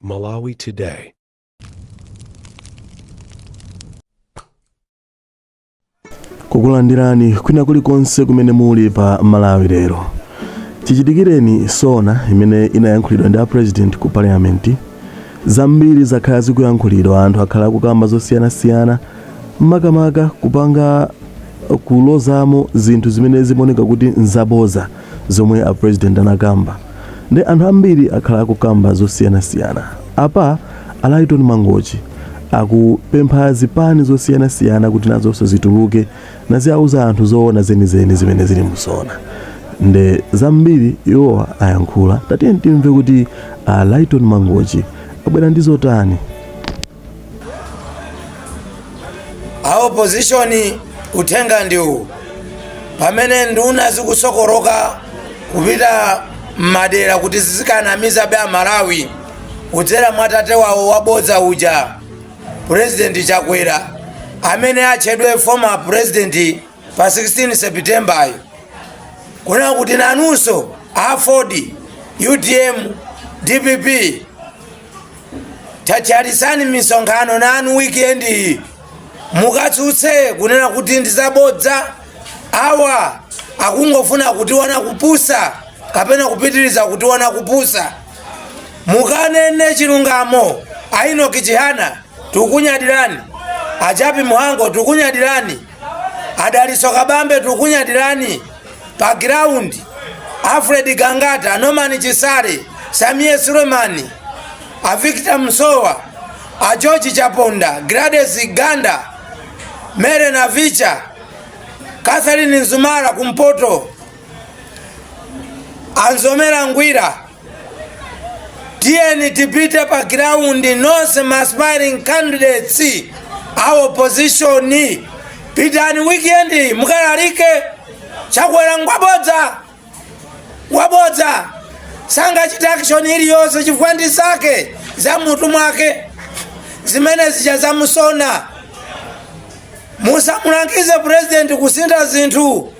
Malawi Today. Kukulandirani kwina kulikonse kumene muli pa Malawi Lero. Chichitikireni SONA imene inayankhulidwa ndi a president ku parliament, zambiri zakhala zikuyankhulidwa, anthu akhala akukamba zosiyanasiyana, makamaka kupanga kulozamo zinthu zimene zimaoneka kuti nzaboza zomwe a president anakamba. Ndi anthu ambiri akhala akukamba zosiyanasiyana. Apa a Lyton Mangochi akupempha zipani zosiyanasiyana kuti nazonso zituluke naziauza anthu zoona zenizeni zimene zili mu SONA. Nde zambiri iwowa ayankhula. Tatiyeni timve kuti a Lyton Mangochi abwera ndi zotani. A opposition, uthenga ndi uwu: pamene nduna zikusokoloka kupita m'madera kuti zizikanamizabe Amalawi kudzera mwa tate wawo wabodza uja, President Chakwera, amene atchedwe former president pa 16 September yo, kunena kuti nanunso AFORD, UTM, DPP, tatchalisani misonkhano nanu weekend iyi, mukatsutse kunena kuti ndizabodza, awa akungofuna kutiona kupusa kapena kupitiriza kutiona kupusa. Mukanene chilungamo. A Enoch Chihana, tukunyadirani. A Jappie Mhango, tukunyadirani. A Dalitso Kabambe, tukunyadirani. Pa ground, Alfred Gangata, Norman Chisale, Sameer Suleman, a Victor Musowa, a George Chaponda, Gladys Ganda, Mary Navicha, Catherine Mzumara kumpoto, Anzomera Ngwira, tiyeni tipite pa ground nonse ma aspiring candidates a opposition. Pitani weekend mukalalike Chakwera ngwabodza, wabodza, sangachite action iliyonse chifukwa ndi zake za mutu mwake zimene zija za SONA. Musamulangize president kusintha zinthu,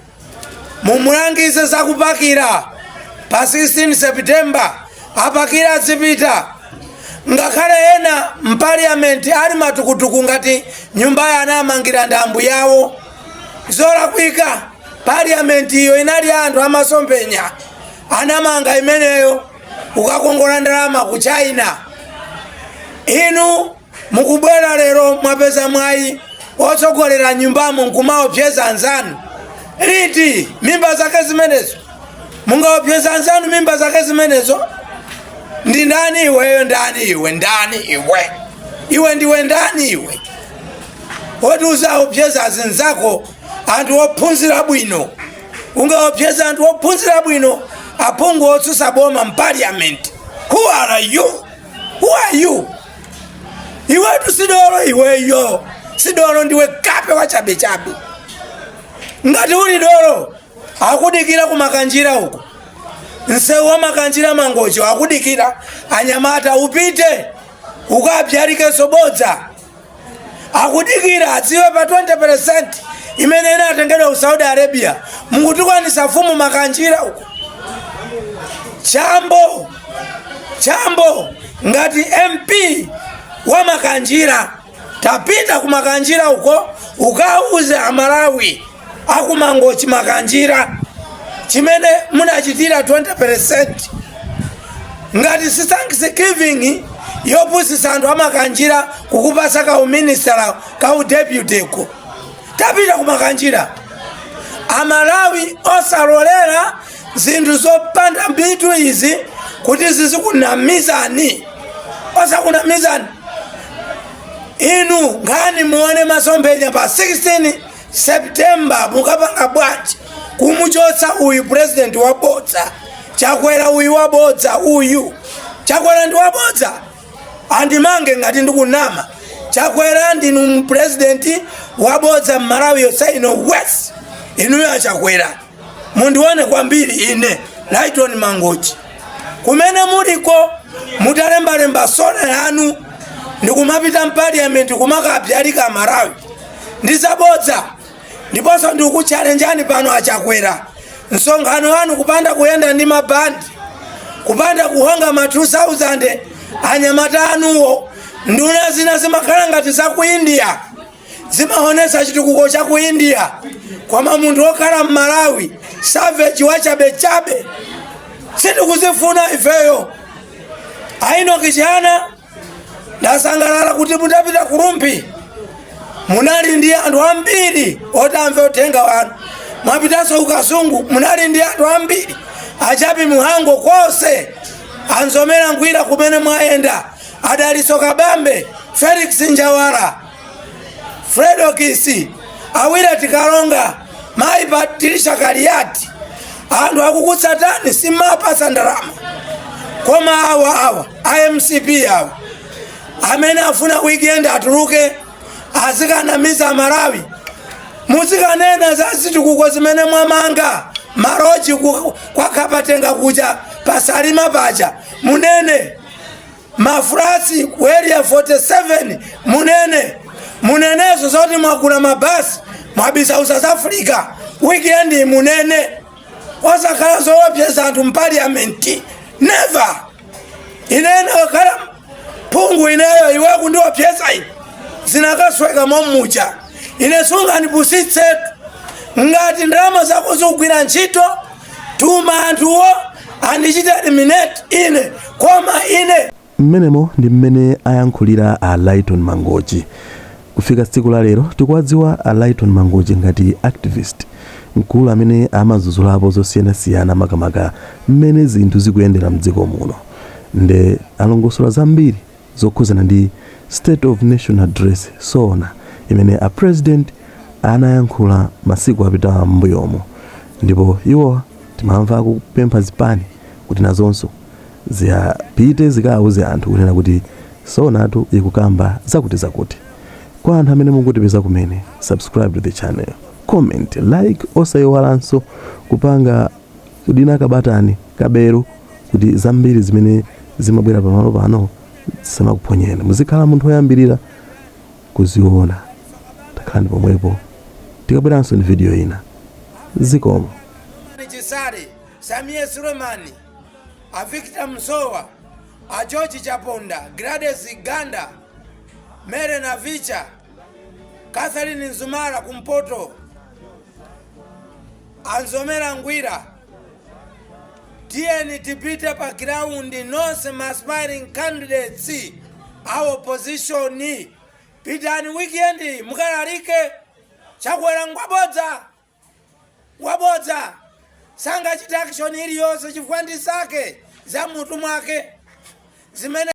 mumulangize zakupakira pa 16 September, apakira azipita. Ngakhale ena mparliament ali matukutuku ngati nyumbayo anamangira ndi ambuyawo, zolakwika. Parliament iyo inali anthu amasomphenya anamanga imeneyo, kukakongola ndalama ku China. Inu mukubwera lero, mwapeza mwayi otsogolera nyumbamo, nkumaopseza anzanu liti? Mimba zake zimenezo, mungaopseza anzanu mimba zake zimenezo? Ndi ndani iweyo? Ndani iwe? Ndani iwe? Iwe ndiwe ndani iwe woti uzaopseza azinzako, anthu ophunzira bwino? Ungaopseza anthu ophunzira bwino, aphungu otsutsa boma mparliament? Who are you? Who are you? Iwetu sidolo, iweyo sidolo, ndiwe kape wachabechabe. Ngati uli dolo, akudikira kumakanjira uko, msewu wa Makanjira Mangochi akudikira anyamata, upite ukabyalikeso bodza. Akudikira adziwe pa 20% imene inatengedwa ku Saudi Arabia. Mukutikwanisa fumu Makanjira uko. Chambo, Chambo, ngati MP wa Makanjira, tapita ku Makanjira uko, ukauze Amalawi akumangochi Makanjira chimene munachitira 20%. Ngati si thanksgiving yopusisa anthu amakanjira kukupasa ka uminister, ka udeputy ko, tapita kumakanjira. Amalawi, osalolera zinthu zopanda mitu izi kuti zizikunamizani. Osakunamizani inu. Nkhani muone masomphenya pa 16 September, mukapanga bwanji kumuchotsa uyu president wabodza Chakwera uyu? Wabodza uyu Chakwera, ndi wabodza, andimange ngati ndikunama. Chakwera, ndinu president wabodza mMalawi yonse ino west. Inuyo aChakwera, mundione kwambiri ine Lyton Mangochi kumene muliko, mutalembalemba SONA yanu ndikumapita mparliament kumakabyalika Malawi ndizabodza. Ndiponso ndikukutchalenjani pano aChakwera, msonkhano wanu kupanda kuyenda ndi mabandi, kupanda kuhonga ma 2000 Anyamata anuwo, nduna zina zimakhala ngati za ku India, zimaonesa chitukuko cha ku India, koma munthu wokhala m'Malawi, savage wachabechabe, sitikuzifuna ifeyo. A Enoch Chihana, ndasangalala kuti mutapita ku Rumphi munali ndi anthu ambiri otamve uthenga wanu. Mwapitanso kuKasungu, munali ndi anthu ambiri. Achapi Muhango, konse anzomera ngwira kumene mwayenda, Adaliso Kabambe, Felix Njawala, Fredokisi, Awira Tikalonga, mayi Patricia Kaliati, anthu akukutsatani, simapasa ndalama. Koma awa iMCP awa amene afuna weekend atuluke azikanamiza Malawi, muzikanena za zitukuko zimene mwamanga, ma lodge kwakhapatenga kuja pasalima paja munene, ma flats ku Area 47 munene, munenezo zoti mwagula mabasi, mwabisa ku South Africa. Weekend munene, osakhala zoopseza anthu m'parliament, never. Inene wakhala phungu ineyo, iwe kundiopseza ine, zinakasweka mommuja. Ine sungandipusitsetu. Ngati ndalama zako zikugwira ntchito, tuma anthuwo andichite eliminate ine, koma ine Mmenemo ndi mmene ayankhulira a Lighton Mangochi. Kufika tsiku la lero tikuwadziwa a Lighton Mangochi ngati activist, mkulu amene amazuzulapo zosiyanasiyana, makamaka mmene zinthu zikuyendera mdziko muno. Nde alongosola zambiri zokhuzana ndi State of Nation Address, SONA, imene a president anayankhula masiku apitawa m'mbuyomo. Ndipo iwo timamva akupempha zipani kuti nazonso ziyapite zikawuze anthu kunena kuti SONA tu ikukamba zakuti zakuti. Kwa anthu amene mukutipeza kumene, subscribe to the channel, comment, like, osayiwalanso kupanga kudina kabatani ka bell kuti zambiri zimene zimabwera pamalo pano zisamakuphonyeni, muzikhala munthu woyambirira kuziona. Takhalani pomwepo, tikabweranso ndi video ina. Zikomo. Chisale, Sameer Suleman, a Victor Msowa, a George Chaponda, Gladys Ganda, Mary Navicha, Catherine Nzumara kumpoto, Anzomera Ngwira, tiyeni tipite pa ground nonse ma aspiring candidates a opposition. Pitani weekend mukalalike. Chakwera ngwabodza, wabodza, sangachite action iliyonse chifukwa ndi zake za mutu mwake zimene